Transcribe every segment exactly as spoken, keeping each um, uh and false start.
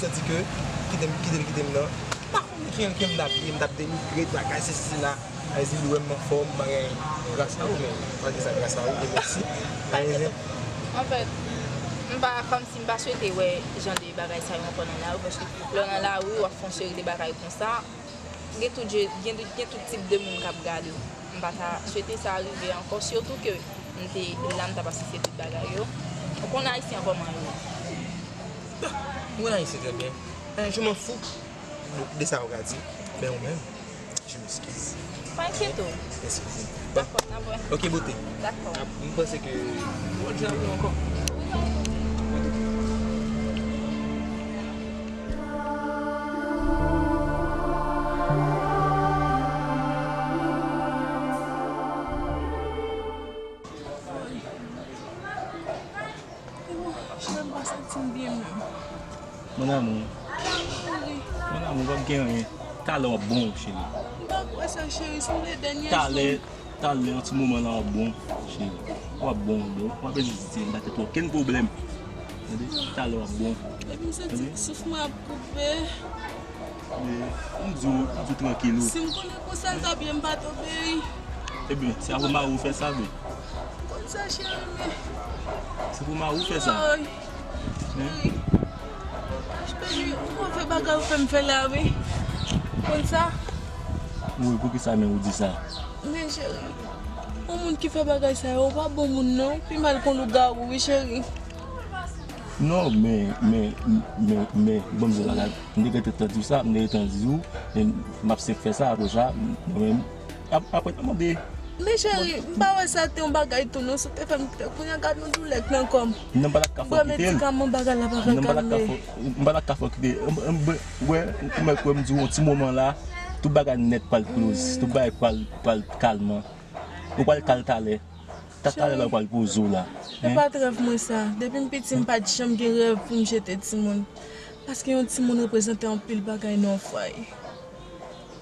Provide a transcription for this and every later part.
santi ke kite m, kite l kite m nan. M pa konn ki, ki m t ap ye, m t ap denigre, bagay, sesi, sela. Ay, di li wè m anfòm, bagay, gras a ou, men, malgre sa, gras a ou, e mèsi. Ay, zen. Anfèt, m pa, kòmsi m pa swete wè jan de bagay sa yo ankò nan lari, paske lè w nan lari, w ap fè yon seri de bagay konsa. Gen tout je, gen, gen tout tip de moun k ap gade w. M pa ta swete sa rive ankò, sitou ke m te la, m t ap asiste tout bagay yo. Ou konn Ayisyen kòman yo ye. M konn Ayisyen trè byen. Eh, je m'en fous de sa ou ka di. Men ou menm, je m'excuse. Pa enkyete w. Eskize. Dakò, n ap wè. Ok, bote. Dakò. M panse ke. Bon, je ap ankò. Cheri, m pa santi m byen menm. Mon amour. Cheri. Mon amour, w ap gen anyen. Talè w ap bon, cheri. M pa kwè sa, cheri. Sanble dènye jou. Talè, talè, yon ti moman la w ap bon, cheri. W ap bon, bro. W ap vizite m, pa gen okenn pwoblèm. Tande? Talè w ap bon. Epi m santi souf mwen ap koupe. Men, m di w, m di w trankil ou. Si m konnen konsa l t ap ye, m pa t obeyi. Ebyen, se pou mari w fè sa, men. M konn sa, cheri, men. Se pou mari w fè sa. Ay, cheri. Cheri, ou konn fè bagay ou fè m fè la, wi. M konn sa. Wi, poukisa men ou di sa? Men, cheri, yon moun ki fè bagay sa yo, ou pa bon moun, non. Pi mal k yon lougawou, wi, cheri. Non, men, men, men, men, ban m di w bagay. M te gentan di w sa, m te gentan di w, men m ap sèk fè sa, apre sa, mwen menm, ap-, apre, mande. Men cheri, m pa wè sa te yon bagay tou non, si w te fè m pè, kounye a gad yon doulè k nan kò m. Non, m pa t ap ka fè w kite l. Bwè medikaman, bagay la pa ka kalme. Non, m pa t ap ka fè w, m pa t ap ka fè w kite l. M, m, m, wè, ou mèt wè m di w, yon ti moman la, tout bagay nèt pral close, tout bagay pral, pral kalman. Ou pral kal talè. Ta talè la ou pral poze w la. Se pa t rèv mwen sa. Depi m piti, m pa t janm gen rèv pou m jete timoun. Paske yon timoun reprezante anpil bagay nan yon fwaye.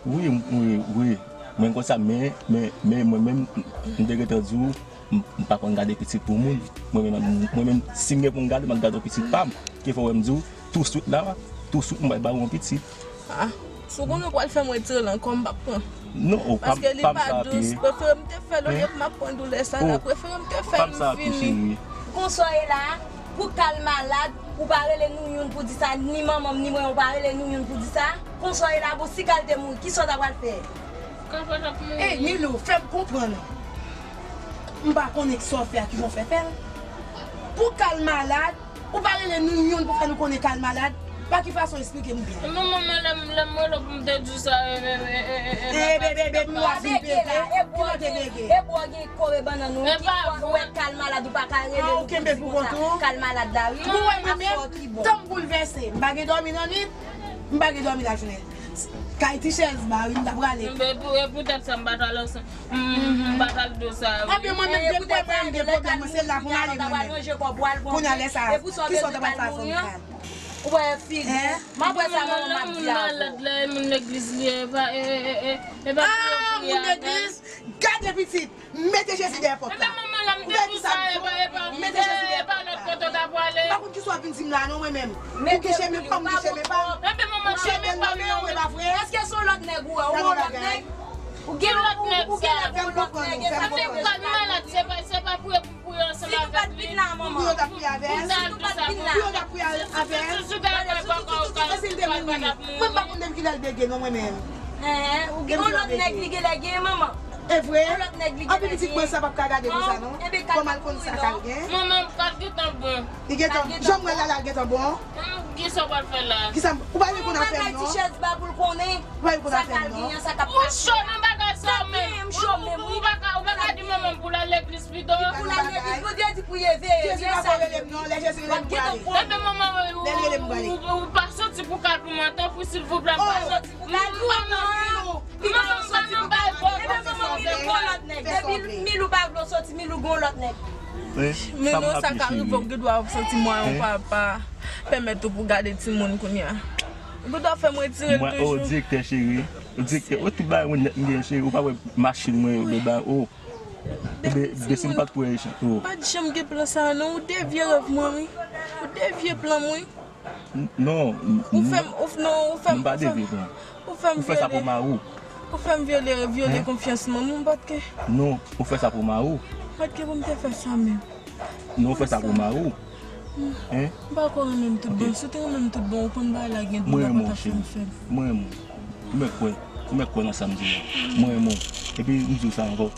Wi, wi, wi. Mwen konn sa, men, men, men mwen menm, m te gentan di w, m, m pa konn gade pitit pou moun. Mwen menm, mwen menm, si m gen pou m gade, m ap gade yon pitit pa m. Ki fè w wè m di w, touswit la, touswit m pral ba w yon pitit. Ah, si w konnen w pral fè m retire l ankò, m p ap pran. Non, oh, pa m, pa m sa a pye. Paske li pa dous, prefere m te fè l olye pou m ap pran doulè sa la, prefere m te fè l, m fini. Konsa w ye la, pou kal malad, ou pa rele nou youn pou di sa, ni manman m, ni mwen, ou pa rele nou youn pou di sa. Konsa w ye la, bon, si kal te mouri, kisa w ta pral fè? Kal pa t ap mouri. Ey, Nilou, fè m konprann. M pa konnen kisa w fè a, kijan w fè fè l. Pou kal malad, ou pa rele nou youn pou fè nou konnen kal malad. Pa ki fason, eksplike m byen. Manman mwen, lè m, lè m rele w pou m te di w sa, e, e, e, e, e, e, e, e, bebe, bebe, m wè fin bebe. Ki lè te bebe? E bò gen, e bò gen kore bannann ou, ki fè w wè kal malad ou pa ka rele nou pou di konsa. Kal malad la, wi. Ou wè mwen menm, tan m boulvèse, m pa gen dòmi nan nwit, m pa gen dòmi lajounen. Kay ti chèz ba wi, m ta prale. Mwen, pou, e poutèt sa, m pa t al ansanm. M, m, m pa t al do sa, wi. Anpi mwen menm, gen pwoblèm, gen pwoblèm, mwen se la pou m ale mwen menm. Kounye a lè sa, kisa w ta pral fè avè m? Ou wè figi. M ap wè sa manman m ap di a. Moun malad la, e moun legliz li ye, e pa, e, e, e, e, e pa pou yo priye avè l. Ah, moun legliz, gade pitit. Mete Jezi dèyè pòt la. Enben manman, lè m te di w sa, e pa, e pa, e pa lòt kote w ta pwale. M pa konn kisa w ap vin di m la non, mwen menm. Ou gen chemen pa m, ou gen chemen pa m. Enben manman, chemen pa m nan ou, e pa vre? Èske se yon lòt nèg ou wè? Ou wè yon lòt nèg? Ou gen lòt nèg, ou gen lòt nèg, e sa fè w malad, se pa, se pa pou yo, pou yo ansanm avèk li. Pou yo t ap priye avè l. Pou yo t ap priye avè l. Mwen m pa konn depi kilè l bege non, mwen menm. Ou gen yon lòt nèg li genlè gen, manman. E vre? Anpi pitit mwen sa p ap ka gade konsa non. Kòman l konn sa k al gen? Manman, kal gentan bon. Li gentan, jan m wè l la, l gentan bon. Kisa w pral fè la? Kisa m, ou pa vin konn afè m non. Ti chèz ba pou l konnen. Ou pa vin konn afè m non. Ou cho nan bagay sa menm. Ou pa ka, ou pa ka di manman m pou l al legliz pito. Pou l al legliz, Bondye di pou l veye. Jezi pa ko rele m non, lè Jezi rele m m prale. Enben manman, ou, ou, ou pa soti pou kal pou mwen, tanpri silvouplè, pa soti pou kal pou mwen. Manman, manman, bay bon. Epi manman, Milou gon lòt nèg. Depi Milou pa vle w soti, Milou gon lòt nèg. Milou, sa ka rive w gen dwa w santi mwen yon papa. Pèmèt ou pou gade timoun kounye a. Ou gen dwa fè m retire l toujou. O direktè cheri. O direktè, o tout bagay mwen nèt m gen cheri. Ou pa wè machin mwen yo, beba, o. Ebe, si m pa t wè, o. Pa t janm gen plan sa a non. Ou devye rèv mwen, wi. Ou devye plan mwen, wi. Non, ou fè m, ou, non, ou fè m, m pa devye plan. Ou fè m vyole. Ou fè sa pou mari w. Ou fè m vyole, vyole konfyans mwen, m pa t ke. Non, ou fè sa pou mari w. M pa t ke pou m te fè sa menm. Non, ou fè sa pou mari w. Hein? M pa ko renmen m tout bon. Si w te renmen m tout bon, ou konn bagay la gen dwa pa ta fè m fè l. Mwen renmen w. Ou mèt kwè. Ou mèt kwè nan sa m di la. Mwen renmen w. Epi m di w sa ankò.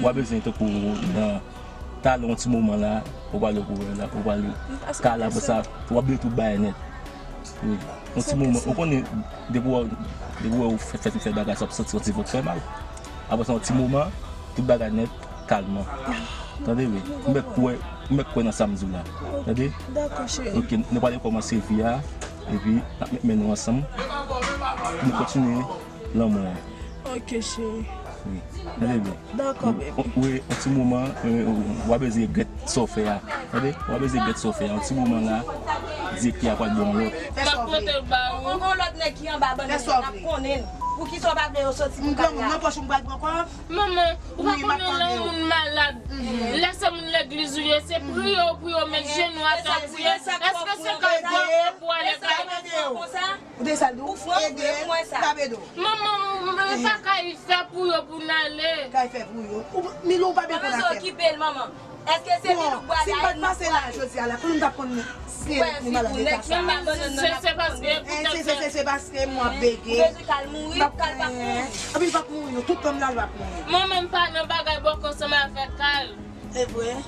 W ap bezwen tankou nan talè yon ti moman la, ou pale pou wè la, ou pale kal apre sa, w ap bliye tout bagay nèt. Wi. Yon ti moman, ou konnen, depi w, depi w fè, fè, fè bagay sa, w ap santi yon ti vant fè mal. Apre sa, yon ti moman, tout bagay nèt, kalman. Tande, wi. M mèt kwè, m mèt kwè nan sa m di w la. Tande? Dakò, cheri. Ok, nou pral kòmanse vi a, epi n ap met men nou ansanm. Nou kontinye lanmou an. Ok, cheri. Wi. Tande byen. Dakò, baby. Wi, yon ti moman, w ap bezwen regrèt sa w fè a. Tande? W ap bezwen regrèt sa w fè a. Yon ti moman la, direktè a pral ba w yon lòt. M ap pote l ba ou. Yon lòt nèg ki anba bannann nan, n ap konnen l. Poukisa w pa vle yo soti pou kay la? M pran moun nan pòch ou, m pral pran kòb. Manman, ou pa konnen lè yon moun malad. Lè se moun legliz ou ye, se priye ou pou yo met jenou atè ou priye. Èske se kay bò pou ale kay? Ou te sa l di w? Ede l, l ap ede w. Manman, m pa kay fè pou yo pou n ale. Kay fè pou yo. Ou, Milou, ou pa byen konn afè. Okipe l, manman. Èske se Milou k pral la? Si m pa t pase la jodi a la, konnen m t ap konn se li malad eta sa. Se, se paske poutèt se, se, se paske m ap bege. Ou bezwen kal mouri, kal p ap mouri. Anpi l p ap mouri non, tout kòm la l p ap mouri. Mwen menm pa nan bagay bòkò ansanm avèk kal. Se vre.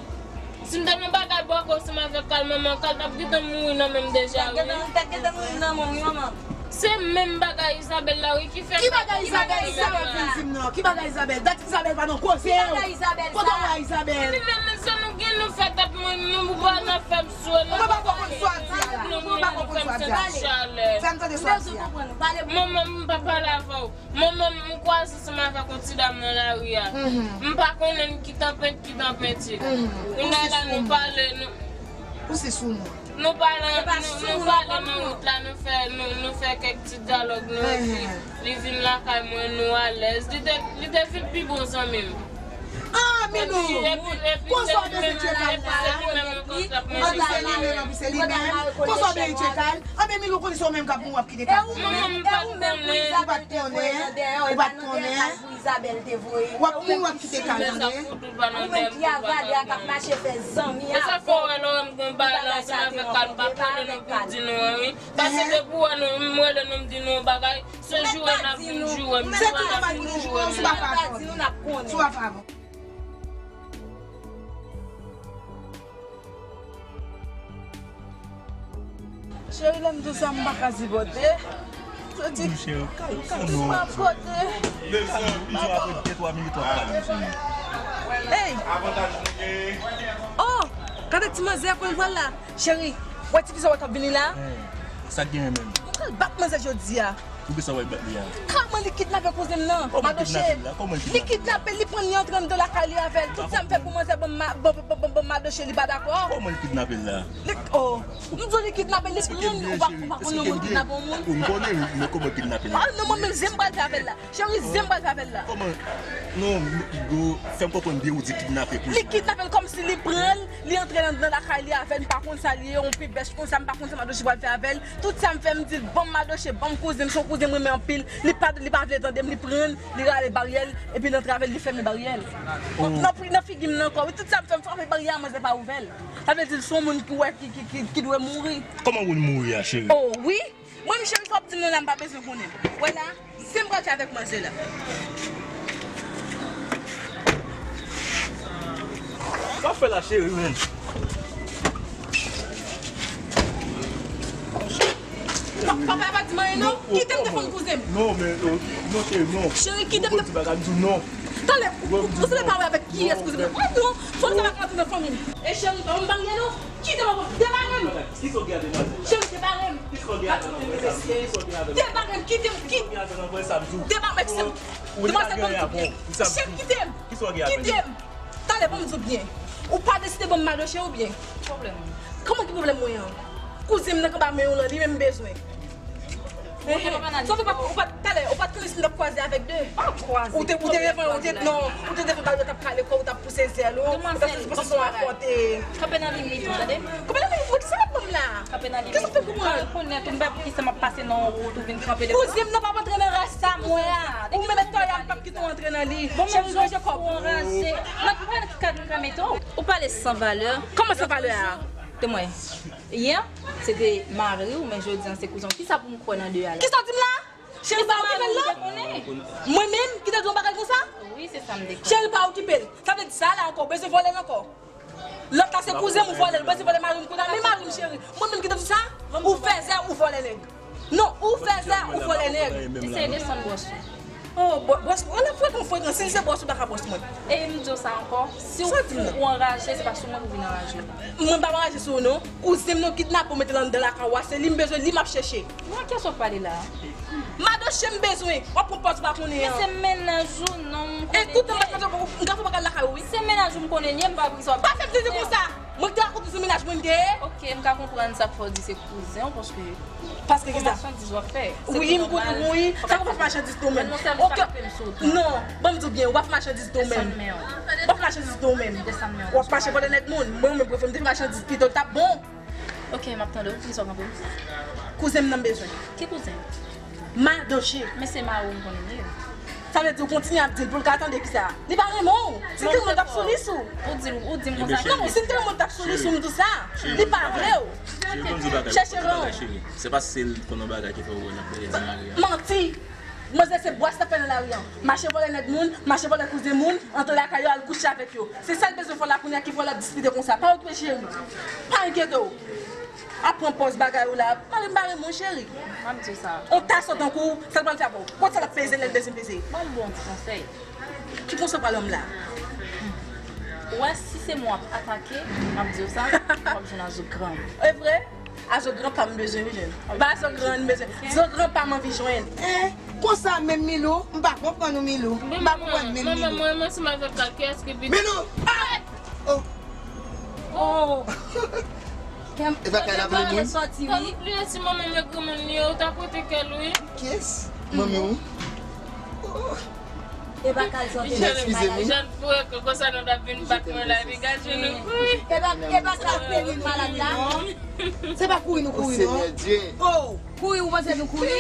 Si m te nan bagay bòkò ansanm avèk kal, manman, kal t ap gentan mouri nan men m deja, wi. Kal t ap gentan mouri nan men w, wi, manman. Se menm bagay Isabelle la, wi, ki fè. Ki bagay Isabelle? Isabelle vin di m non. Ki bagay Isabelle? Dat Isabelle pa nan koze yo. Ki bagay Isabelle sa? Kote w wè Isabelle? Li menm, se nou gen nou fè tèt mwen, nou pa nan fè m sou, nou pa konprann sa w ap di a la. Nou pa konprann sa w ap di a. Fè m tande sa w ap di a. Manman, m pa pale avè w. Mwen menm, m kwaze ansanm avèk yon ti dam nan lari a. M pa konnen l ki t an pent, ki t an penti. Kounye a la, nou pale, nou. Ou se sou mwen. Nou pale, nou, nou pale nan wout la, nou fè, nou, nou fè kèk ti dyalòg, nou, epi li vin lakay mwen, nou alèz. Li te, li te vin pi bon zanmi m. Ah, Milou! Konsa w bezwen tchwe kay la? Anpi se li menm, anpi se li menm. Konsa w bezwen tchwe kay? Anben Milou, konnen se ou menm k ap mouri, w ap kite kay. E ou menm, e ou menm pou Isabelle te voye nan dèyè, e pa nan dèyè kay pou Isabelle te voye. W ap mouri, w ap kite kay, tande? Ou menm ki avale a k ap mache fè zanmi a. E sa fè w wè lè w wè m gon bagay la ansanm avèk kal, m pa konnen nou pou di nou an, wi. Paske depi w wè nou, m rele nou, m di nou yon bagay, se joure n ap vin joure m. Se tout bagay nou joure w, si w pa fè avè w. Si w pa fè avè w. Cheri, lè m di w sa, m pa ka sipòte. Soti, kal, kal, m pa pote. Mezanmi, mezanmi, apre de twa minit, w ap pale, cheri. Ey! Oh! Gade ti manzè a konn pral la. Cheri, wè ti fi sa w wè k ap vini la? Sa k genyen menm? Mwen pral bat manzè jodi a. Poukisa w al bat li a? Kòman li kidnape kouzen m nan? Kòman l kidnape l la? Kòman l kidnape l? Li kidnape l, li pran l, li antre anndan lakay li avè l. Tout sa m fè pou manzè ban m ma-, ban, ban, ban, ban m madoche, li pa dakò. Kòman l kidnape l la? Li, oh, m di w li kidnape l, li pran l, ou pa, ou pa konn yon moun kidnape yon moun? M konnen, wi, men kòman l kidnape l la? Ah, non, mwen menm, zen m pral fè avè l la. Cheri, zen m pral fè avè l la. Kòman? Non, Migo, fè m konprann byen, ou di kidnape kouzen. Li kidnape l kòmsi li pran l, li antre nan, nan lakay li avè l, m pa konn sa li ye, yon pibèch konsa, m pa konn sa madoche pral fè avè l. Tout sa m fè, m di l, ban m madoche, ban m kouzen m, se yon kouzen m renmen anpil. Li pa, li pa vle tande m, li pran l, li rale baryè l, epi l antre avè l, li fèmen baryè l. Oh. Nan, nan figi m nan ankò, wi, tout sa m fè, m frape baryè a, manzè pa ouvè l. Sa vle di l se yon moun ki wè, ki, ki, ki, ki dwe mouri. Kòman moun mouri a, cheri? Oh, wi. Mwen, m cheri, sa w ap di m nan la, m pa bezwen konnen. Wè la, se m pral fè avèk manzè la. Sa w ap fè la, cheri, menm? Pa, papa, pa di m anyen, non. Kite m defann kouzen m. Non, men, euh, non, cheri, non. Cheri, kite m defann. Ou di bagay, m di w non. Talè, ou, ou, ou se pa wè avèk kiyès kouzen m. Oh, non, fanm sa pa ka antre nan fanmi m. E cheri, pa m bagay, non. Kite m, debare m. Kisa w gen avèk manzè? Cheri, debare m. Kisa w gen avèk manzè? Debare m, kite m, kite m. Debare m, kite m. Debare m, kite m. Cheri, kite m. Kite m. Talè, ban m di w byen. Ou pa deside ban m madoche ou byen? Kòman ki pwoblèm mwen an? Kouzen m nan k anba men w lan, li menm m bezwen. Sa w pa, ou pa, talè, ou pa t konnen si n t ap kwaze avèk de. Ou te, ou te devan, ou te, non, ou te devan bal yo t ap kale kò, ou t ap pouse zèl ou, ou t ap pouse son afwonte. Kanpe nan limit ou, tande? Kanpe nan limit, mwen, kisa w ap ban m la? Kanpe nan limit. Kisa w fè pou mwen? Ou pa rekonèt, ou m pa poukisa m ap pase nan wout, ou vin kanpe devan. Kouzen m nan p ap antre nan rès sa, mwen a. Ou menm èk tòyal m p ap kite w antre nan li. Chèf, jwenn Jakòb. Nan ki kad m ka mete w? Ou pale san valè. Kòman san valè a? Temwen. Yè, se te mari w, men jodi a se kouzen w. Kisa pou m kwè nan de a la? Kisa w di m la? Cheri, pa okipe l non. Mwen menm ki te di yon bagay konsa? Wi, se sa m te kwè. Cheri, pa okipe l. Sa vle di sa la ankò, ou bezwen vòlè l ankò. Lòt la se kouzen m, ou vòlè l, ou bezwen vòlè mari m kounye a, men mari m cheri. Mwen menm ki te di sa? Ou fèzè, ou vòlè nèg. Non, ou fèzè, ou vòlè nèg. Eseye desann bwòs ou. Oh, bwòs, bwòs, ou nan frekan, frekan. Si l se bwòs ou, pa ka bwòs mwen. E m di w sa ankò, si w fou, ou anraje, se pa sou mwen pou vin anraje w. Mwen pa anraje sou ou non. Kouzen m nan kidnape, ou mete l anndan lakay ou a, se li m bezwen, li m ap chèche. Mwen, kiyès w ap pale la? Madoche m bezwen, w ap pran pòz ou pa konnen an. Men se mennaj ou non, m konnen. E tout tan m ap pase, m ka fè bagay lakay ou wi. Se mennaj ou m konnen l ye, m pa vin sa w ap di. Pa fè m di konsa. Mwen te rakonte sou mennaj mwen m te ye. Ok, m ka konprann sa k fè w di se kouzen w, paske... Paske kisa? Machandiz w ap fè. Wi, m konnen, wi. Sa w ap fè machandiz tou menm. Ok. Non, ban m di w byen, w ap fè machandiz tou menm. W ap fè machandiz tou menm. W ap mache vòlè nèg moun. Mwen menm prefere m te fè machandiz pito l t ap bon. Ok, m ap tande w. Poukisa w kanpe m? Kouzen m nan m bezwen. Ki kouzen? Madoche. Men se mari w m konnen l ye. Sa vle di w kontinye ap di l pou l ka tande kisa? Li pa renmen w. Si l te renmen l t ap sou lis ou. Ou di l, ou di m konsa. Non, si l te renmen l t ap sou lis ou, m di w sa. Li pa vle w. Chèche ran. Se pa sèl konn yon bagay ki fè w wè l ap pale di mari a. Manti. Manzè se bwès l ap fè nan lari an. Mache vòlè nèg moun, mache vòlè kouzen moun, antre lakay yo, al kouche avèk yo. Se sa l bezwen fè w la kounye a ki fè w l ap diskite konsa. Pa okipe cheri. Pa enkyete w. Ap pran pòz bagay ou la. Mari m pa renmen w cheri. M ap di w sa. On tasò tankou w, sa l pral fè avè w? Kot sa l ap peze lè l bezwen peze? Ban m ba w yon ti konsèy. Ki konsèy w pral ban m la? Ou wè, si se mwen w ap atake, m ap di w sa, w ap jwenn a zo gran. E vre? A zo gran pa m bezwen wi jwenn. Ba zo gran m bezwen. Zo gran pa m anvi jwenn. Eh, konsa menm Milou, m pa konprann ou Milou. M pa konprann menm Milou. Manman, mwen, mwen ansanm avèk Kal, kiyès ki pi... Milou! Oh! Oh! E pa Kal ap rele moun? Kal ap rele si manman m e granmoun li ye, ou ta pote kè l wi. Kiyès? Manmi w? Oh! E pa Kal sòti. Eskize m wi. Jan pou wè konsa nou t ap vin bat mwen la, epi gad je nou kouri. E pa, e pa Kal peye malad la? Se pa kouri nou kouri non. Oh! Kouri, ou panse nou kouri?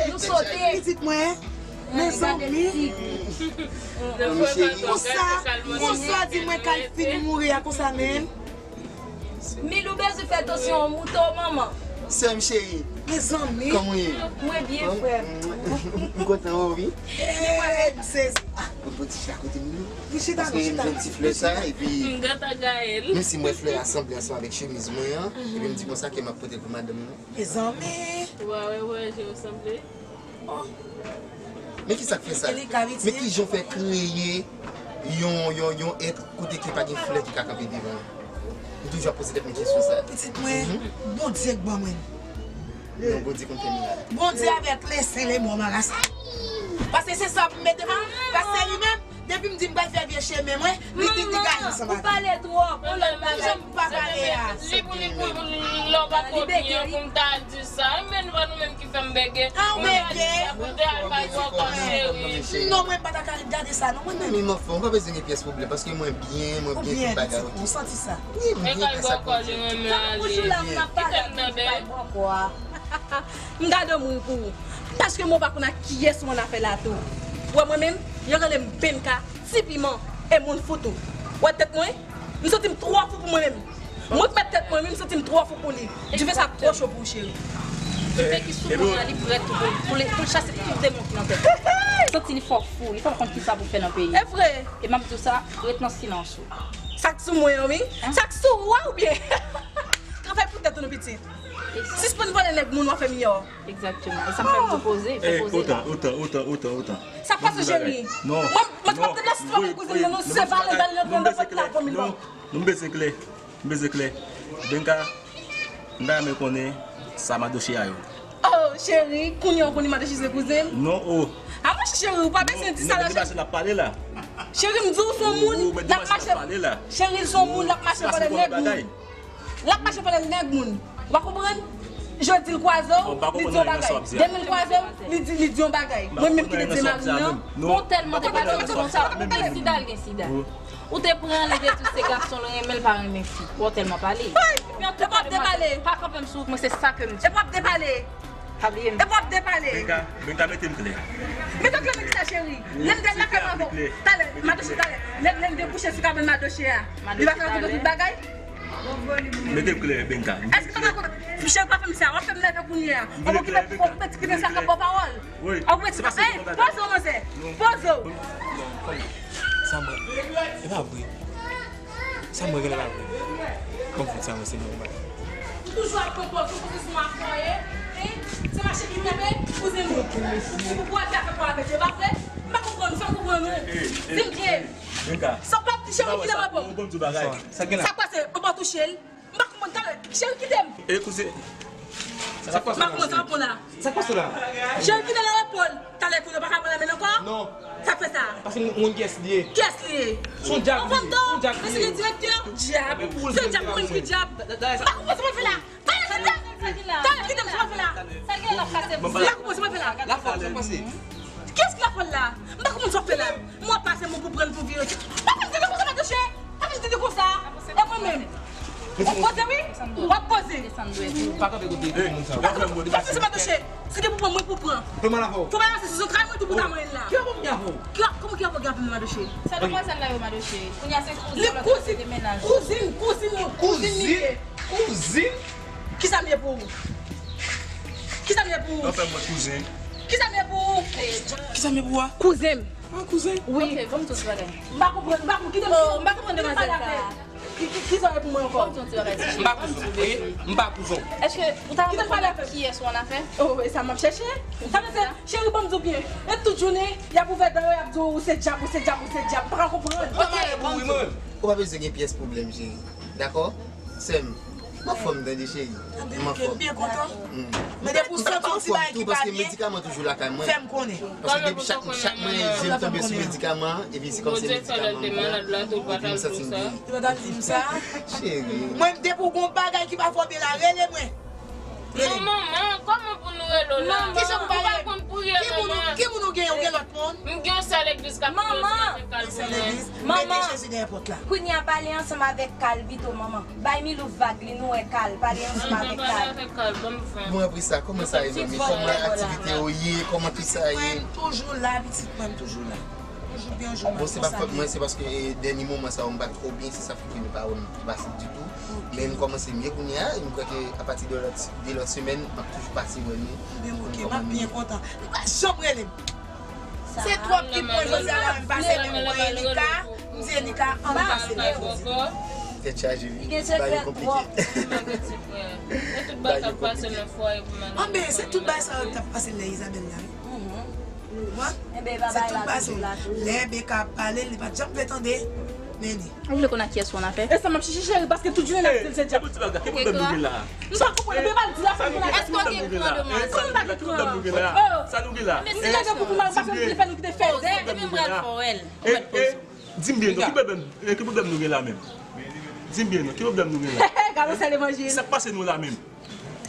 Nou sote. Pitit mwen. Mezanmi. Konsa, konsa di mwen Kal fin mouri a konsa menm. Milou bezwen fè tansyon an moute w manman. Sè m cheri. Mezanmi. Kòman w ye? Mwen byen frè m. M kontan wè w wi. Eh, m sezi. Ah, ou pran ti chita kote Milou. Paske m jwenn ti flè sa epi... M gentan gaye l. Menm si m wè flè a sanble ansanm avèk chemiz mwen an, epi m di konsa ke m ap pote l pou madanm nan. Mezanmi. Wa wè wè je w sanble. Oh. Men ki sa k fè sa? Men ki jan w fè kreye yon, yon, yon èt kote ke pa gen flè ki ka kanpe devan l? M toujou ap poze tèt mwen kesyon sa. Pitit mwen, Bondye k ban mwen. Non, Bondye konn fè mirak. Bondye avèk lese le mò marasa. Paske se sa pou m mete pou li. Paske li menm, depi m di m pral fè vye chemen mwen, li, li, li gaye ansanm avè m. Ou pale twòp. Ou lòt bagay. Jan m pa pale a. Li pou li pou lè w pa twò byen pou m ta di sa. Men nou pa nou menm ki fè m bege. Ah, ou bege. Pou te al bay kòkò cheri. Non, mwen pa ta ka gade sa, non, mwen menm. Men m anfòm, ou pa bezwen gen pyès pwoblèm, paske mwen byen, mwen byen, tout bagay oke. Ou santi sa? Wi, m byen, fè sa pou Bondye. Tankou jou la m ap pale ak li, li bay bòkò a. M gade m ri pou ou. Paske mwen pa konn ak kiyès mwen afè la tou. Ou wè mwen menm, yo rele m Benka, ti piman, e moun fout ou. Ou wè tèt mwen? M santi m twò fou pou mwen menm. Mwen k mèt tèt mwen, men m santi m twò fou pou li. Dife sa twò cho pou ou, cheri. Dife ki sou moun nan, li prèt pou, pou, pou l chase tout demon ki nan tèt li. Santi li fò fou, li fò konn kisa pou fè nan peyi. E vre. E m ap di w sa, ret nan silans ou. Sa k sou mwen an, wi. Sa k sou ou a, oubyen? Travay pou tèt ou, nou pitit. Sispann vòlè nèg moun, w ap fè miyò. Egzakteman. E sa k fè m tou poze, fè poze la. Otan, otan, otan, otan, otan. Sa k pase, cheri? Non. Mwen, mwen t ap tande lòs travay kouzin nan, nou se vale, vale nan pòt la pou mil. Non, nou bezwen klè. M bezwen klè. Benka, m ta renmen konnen sa madoche a yo. Oh, cheri, kounye a w konnen madoche se kouzen m? Non, oh. A monchè cheri, ou pa bezwen di sa la, cheri. Cheri, m di w se yon moun, l ap mache. Cheri, l se yon moun, l ap mache pandan nèg moun. L ap mache pandan nèg moun. Ou pa konprann? Jodi l kwaze w, li di yon bagay. Demen l kwaze w, li di, li di yon bagay. Mwen menm ki te di mari m nan. Bon, tèlman te pale, ou di konsa, ou gen sida, l gen sida. Ou te pran li de tout se gason l renmen, l pa renmen fi. Ou tèlman pale. Epi an tou ka, pa kanpe m sou wout mwen, se sa ke m di. Epi w ap depale. Pa bliye m. Epi w ap depale. Benka, Benka, mete m klè. Mete w klè nan kisa, cheri? Lè m te lakay mwen avè w talè, madoche talè. Lè, lè m debouche sou kabann madoche a, li pa fè konprann tout bagay? Mete m klè, Benka. Èske w pa konn? Cheri, pa fè m sa. W ap fè m nève kounye a. W ap okipe, w ap okipe ti kite sa k ap ba w pawòl. Wi. Ou mete sa, ey, poze w, manzè. Poze w. Non, kòman? Sa mwen, e pa vre. Sa mwen genlè pa vre. Kòm fout sa mwen se nòmal. Ou toujou ap pran pòz ou, poze sou mwen ap fòye. Hein? Se mache ki kanpe, kouzen mwen. Ou pou pran fè fè pòz avèk yo, pa vre? M pa konprann ou, fè m konprann ou. Di m klè. Sa w pa di cheri kite m repo. Sa k pase? Ou pa touche l? M pa konprann talè. Cheri kite m. E kouzen. Sa k pase la? M pa konprann sa w ap pran la. Sa k pase la? Cheri kite l nan repo l. Talè kounye a w pa ka pran nan men l ankò? Non. Sa k fè sa? Paske m konn kiyès li ye. Kiyès li ye? Se yon dyab li ye. Yon fantom. Se yon dyab li ye. Mesye direktè. Dyab. Se yon dyab, mwen ki dyab. M pa konprann sa w ap fè la. Talè kite m. Talè kite m, sa w ap fè la. Sa gen l ap pase pou sa? M pa konprann sa w ap fè la. Kiyès ki la fè l la? M pa konprann sa w ap fè la. Mwen pase mwen pou pran l pou vire. Pa vin di konsa, madoche. Pa vin di konsa. E mwen menm. W ap poze, wi. W ap poze. Pa kanpe kote moun sa yo. W ap poze, madoche. Si te pou pran, mwen pou pran. Fè mal avè w. Fò pa ranse sou zantray mwen tou pou ta manyen la. Ki rapò m gen avè w? Ki ra-, kòman ki rapò gen avè m, madoche? Sa demwazèl la yo, madoche. Kounye a se kouzin, lòt kote se menaj. Kouzin, kouzin, kouzin li ye. Kouzin? Kisa m ye pou ou? Kisa m ye pou ou? Anfen, mwen kouzen. Kisa m ye pou ou? Kisa m ye pou ou a? Kouzen m. Ah, kouzen? Wi. Ok, ban m di w ti bagay. M pa konprann, m pa konprann. Kite m. Oh, m pa konprann demwazèl sa. Ki, ki, kisa w ye pou mwen ankò? Ban m di w ti bagay, ti cheri. M pa kouzen w, oke? M pa kouzen w. Èske ou ta renmen konnen kiyès ou annafè? Oh, e sa m ap chèche. Sa vle di, cheri, ban m di w byen. E tout jounen, y ap ouvè dan yo, y ap di w, ou se dyab, ou se dyab, ou se dyab. M pa ka konprann. Ou pa pale pou wi, mwen. Ou pa bezwen gen pyès pwoblèm, cheri. Dakò? Sè m, m anfòm tande cheri. M anfòm. M byen kontan. Mm. Men depi w santi yon ti bagay ki pa byen, fè m konnen. Paske depi chak, chak mwen, je m tonbe sou medikaman, epi se kòmsi medikaman m pran, epi m santi m byen. Ou pa ta di m sa. Cheri. Mwen, depi w gon bagay ki pa fè w byen la, rele mwen. Rele m. Non, manman, kòman pou nou rele w la? Manman. Kijan pou pa rele m? Ki moun ou, ki moun ou gen, ou gen lòt moun? M gen yon sèl legliz k ap priye, se nan kal pou mwen. Manman. Mete Jezi dèyè pòt la. Kounye a pale ansanm avèk Kal pito, manman. Bay Milou vag li, nou wè Kal, pale ansanm avèk Kal. Mwen apre sa, kòman sa ye, zanmi? Kòman aktivite yo ye? Kòman tout sa ye? Mwen toujou la, pitit mwen, m toujou la. Yon jou byen, yon jou mal. Bon, se pa fòt mwen, se paske, eh, dènye moman sa yo, m pa twò byen, se sa k fè ke nou pa wè m pase ditou. Men m kòmanse mye kounye a, e m kwè ke apati de lòt, de lòt semèn, m ap toujou pase wè nou. Byen, oke, m ap byen kontan. Li pa janm rele m. Se twòp ki pran jodi a la, m pase men m wè Elika, m di Elika, ann pase men jodi. Tèt chaje, wi. Bagay yo konplike. Anben, se tout bagay sa yo k t ap pase lè Izabèl la, wi. Ou konprann? Se tout bagay sa yo. Lè Beka ap pale, li pa t janm vle tande. Nene. Ou vle konn ak kiyès ou annafè? E sa m ap chèche, cheri, paske tout jounen n ap di l se djab. Ki pwoblèm nou gen la? M pa konprann, men pa di la, fè m konn ak kiyès. Èske w gen kran, demwazèl? Sa nou gen la? Men si nèg pou mal pase, nou te fè nou kite fèzè. Di m byen non, ki pwoblèm, ki pwoblèm nou gen la menm? Di m byen non, ki pwoblèm nou gen la? Gade sèl evanjil. Sa k pase nou la menm?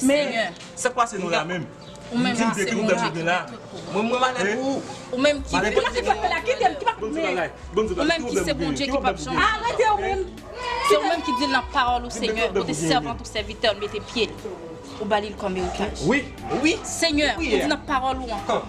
Men sa k pase nou la menm? Ou menm ki se Bondye ki gen tout pouvwa. Mwen, mwen malad pou ou. Ou menm ki se Bondye ki gen tout pouvwa. Ou menm ki se Bondye ki p ap janm. Arete ou menm. Se ou menm ki di l nan pawòl ou, Senyè, kote sèvant ou sèvitè l mete pye l, ou ba li l kòm eritaj. Wi, wi. Senyè, ou di nan pawòl ou ankò.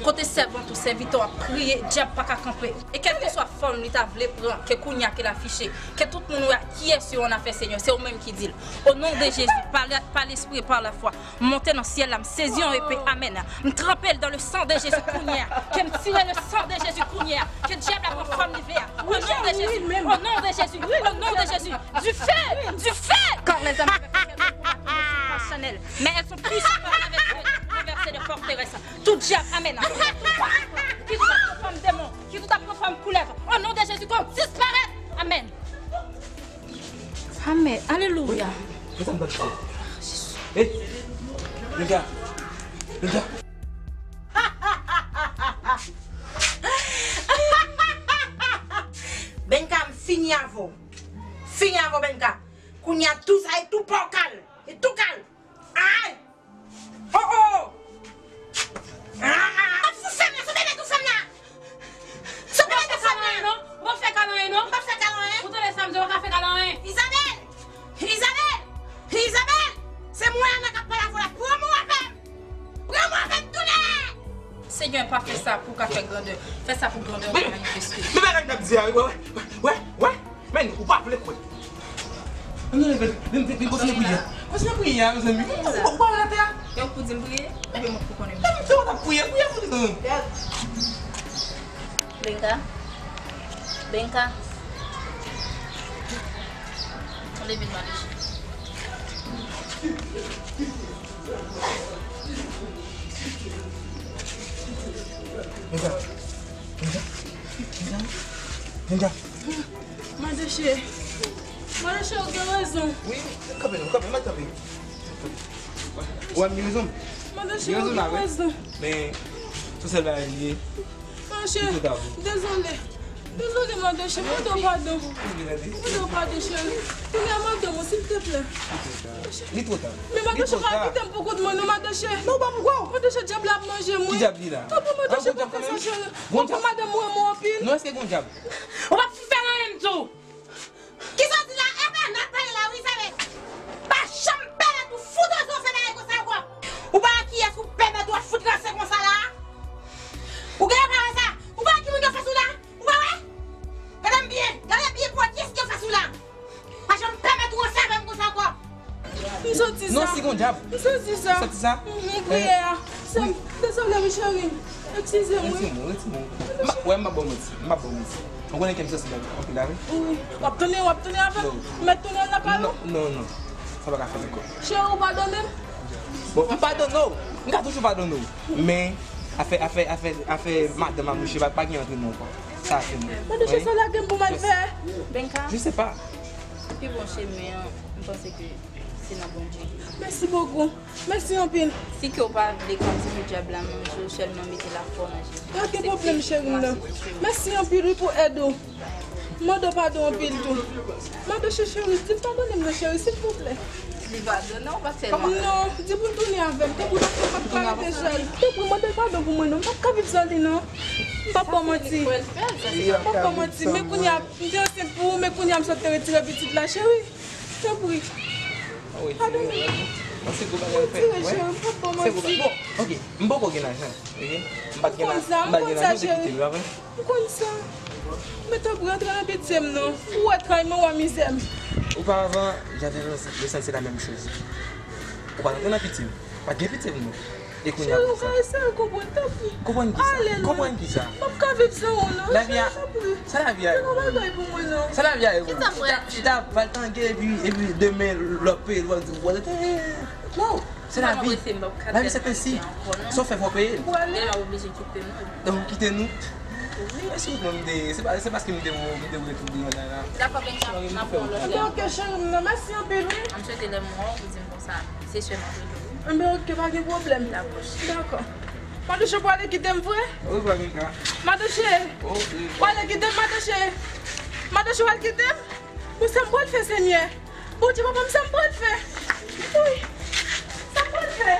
Kote sèvant ou sèvitè w ap priye, dyab pa ka kanpe. E kèlkeswa fòm li ta vle pran, ke kounye a ke l afiche, ke tout moun wè kiyès yo annafè, Senyè, se ou menm ki di l. Au nom de Jésus, par la, par l'esprit et par la foi, m monte nan syèl la, m sezi yon epe, amèn. M tranpe l dans le sang de Jésus kounye a, ke m tire le sang de Jésus kounye a, ke dyab la pran fòm li vle a. Au nom de Jésus, au nom de Jésus, au nom de Jésus, du feu, du feu. Car les armes de ma guerre ne sont pas charnelles, mais elles sont puissantes dans la vertu de renverser des forteresses. Tout dyab, amèn. Ki tout ap pran fòm demon, ki tout ap pran fòm koulèv. Au nom de Jésus, qu'on disparaisse. Amèn. Amèn. Alelouya. Mwen sa m t ap fè. Eh, Linda. Linda. Benka, m fini avè w. Fini avè w, Benka. Kounye a tou sa e tou pa w kal. E tou kal. Ay! Oh, oh! Ah! M ap fout fèm nan sou bebe tou fèm nan! Sou bebe tou fèm nan! Ou pa fè kal anyen non, ou pa fè kal anyen. Ou tande sa m di w, ou pa ka fè kal anyen. Isabelle! Isabelle! Isabelle! Se mwen Ana k ap pale avè w la. Pran mwen avè m! Pran mwen avè m tounen! Senyè, pa fè sa pou w ka fè grandè. Fè sa pou grandè w ka manifeste. Men bagay n ap di a, wè, wè, wè, wè. Men ou pa vle kwè. Ann leve, vin, vin, vin kontinye priye. Kontinye priye a, mezanmi. Ou pa wè atè a? E ou pou di m priye? Oubyen mwen pou konnen? Mwen se ou t ap priye, priye pou li, mezanmi. Benka. Benka. Ann leve, Madoche. Benka. Benka. Benka. Benka. Madoche. Madoche, ou gen rezon. Wi, kanpe non, kanpe, mèt kanpe. Ou wè m gen rezon? Madoche, ou gen rezon. Men, se sèl bagay li ye. Madoche, dezole. Dezole, Madoche, mande w padon. Mande w padon, cheri. Kounye a, madanm ou, silteplè. Li twò ta. Men Madoche, pa kite m pou kont mwen non, Madoche. Non, pa poukò. Madoche, dyab la ap manje mwen. Ki dyab li la? Tanpri, Madoche, pa fè sa, cheri. Ou konn madanm ou renmen w anpil. Non, èske gon dyab? Ou p ap fè anyen m di w. Kisa w di la? Enben, n ap pale la wi, Isabelle. Pa janm pèmèt ou fout ranse w fè bagay konsa ankò. Ou pa wè kiyès ou pèmèt ou ap fout ranse konsa la a? Ou genlè pa wè sa? Ou pa wè ki moun ki anfas ou la? Ou pa wè? Gade m byen, gade byen pou wè kiyès ki anfas ou la. Pa janm pèmèt ou ranse avè m konsa ankò. M santi sa. Non, si gon dyab. M santi sa. Ou santi sa? Mhm, priyè a. Sè m, dezole wi, cheri. Eskize m wi. Retire men w, retire men w. M pa, wè, m pa ba w manti. M pa ba w manti. Ou konnen ke m santi anpil la, wi. Wi. W ap tounen, w ap tounen avè m? Non. M mèt tounen lakay ou? Non, non, non. Sa pa ka fèt ankò. Cheri, ou padone m? Bon, m padone w. M ka toujou padone w. Men, afè, afè, afè, afè madanm Madoche pa, pa gen ant nou ankò. Sa se nou. Madoche, sa w lage m pou m al fè? Benka. Je sais pas. Pi bon chemen an, m panse ke se nan Bondye. Mèsi bokou. Mèsi anpil. Si ke w pa vle kòmsi pou dyab la manje w, sèlman mete lafwa w nan Jezi. Pa gen pwoblèm, cheri m nan. Mèsi anpil, wi, pou èd ou. M mande w padon anpil tou. Madoche cheri, di l padone m non, cheri, silvouplè. Li padone w, paske l... Non, di pou l tounen avè m. Tanpri, paske m p ap ka rete sèl. Tanpri, mande l padon pou mwen non. M p ap ka viv san li non. M p ap ba w manti. M p ap ba w manti. Men kounye a, m te ansent pou ou, men kounye a, m sot te retire pitit la, cheri. Tanpri. Padone m. Retire, cheri, m p ap ba w manti. Bon, ok, m poko gen lajan, ok? M pa t gen lajan, m pa t gen lajan, ou te kite m, pa vre? M konn sa. Men tanpri, antre nan pitye m non. Ou wè tray mwen, ou wè mizè m. Oparavan, j'avais ressenti la même chose. Ou pa t antre nan pitye m. Pa t gen pitye m non. E kounye a... Cheri, ou ka eseye konprann, tanpri. Konprann kisa? Konprann kisa? M p ap ka viv san ou non. Lavi a, cheri, tanpri. Sa lavi a ye pou mwen? Fè yon bagay pou mwen non. Sa lavi a ye pou mwen? Chita, chita, va l tange, epi, epi demen, lòt peyi, w ap di, w ap di, non. Se lavi. Lavi se ensi. Sa w fè, fò w peye l. Ou prale? Ou kite nou. Wi, mèsi bokou, m te, se pa, se paske m te, m te wè tout deyon la, la. Dakò, Benja, m ap pran yon lòt lè. Ebyen, ok, cheri m nan, mèsi anpil, wi. M swete lè m wè w, ou di m konsa, se sè m ap rele w, wi. Ebyen, ok, pa gen pwoblèm. Dakò. Dakò. Madoche pwale kite m vre? Wi, pa gen ka. Madoche. Ok. Pwale kite m, Madoche. Madoche pwale kite m? Pou sa m pral fè, Senyè. Bondye, papa m, sa m pral fè? Wi, sa m pral fè?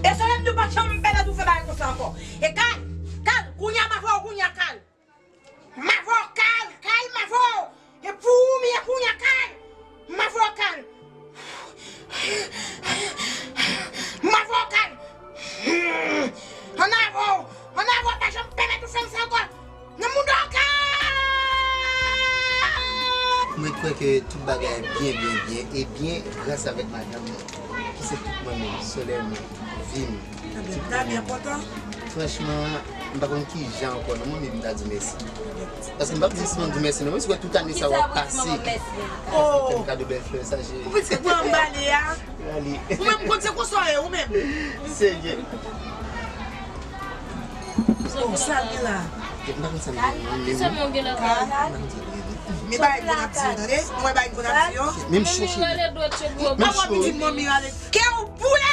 E sa lè m di w pa janm pèmèt ou fè bagay konsa ankò. E kal, kal, kounye a m avè w, kounye a kal. M avè w kal, kal, m avè w. E pou ou m ye kounye a kal. M avè w kal. M avè w kal. Ann avè w, ann avè w, pa janm pèmèt ou fè m sa ankò. Nan mouda w kal. Mwen kwè ke tout bagay byen, byen, byen, e byen gras avèk madanm mwen, ki se tout mwen menm, solèy mwen, vi m. Sa byen enpòtan. Franchman, m pa konn ki jan ankò non, mwen menm m ta di mèsi. Paske m p ap di sèlman di mèsi non, mwen si wè tout ane sa w ap pase. Ou fè m kado bèl flè sa, cheri. Ou pitit mwen anbale a. Ou menm konn se konsa w ye, ou menm. Serye. Oh, sa gen la. M pa konn sa m gen non, men wi. M pa konn sa m gen non. Men bagay pou n ap di yo, tande? Mwen bagay pou n ap di yo. Menm cho, cheri. Menm cho, wi. Kè w boule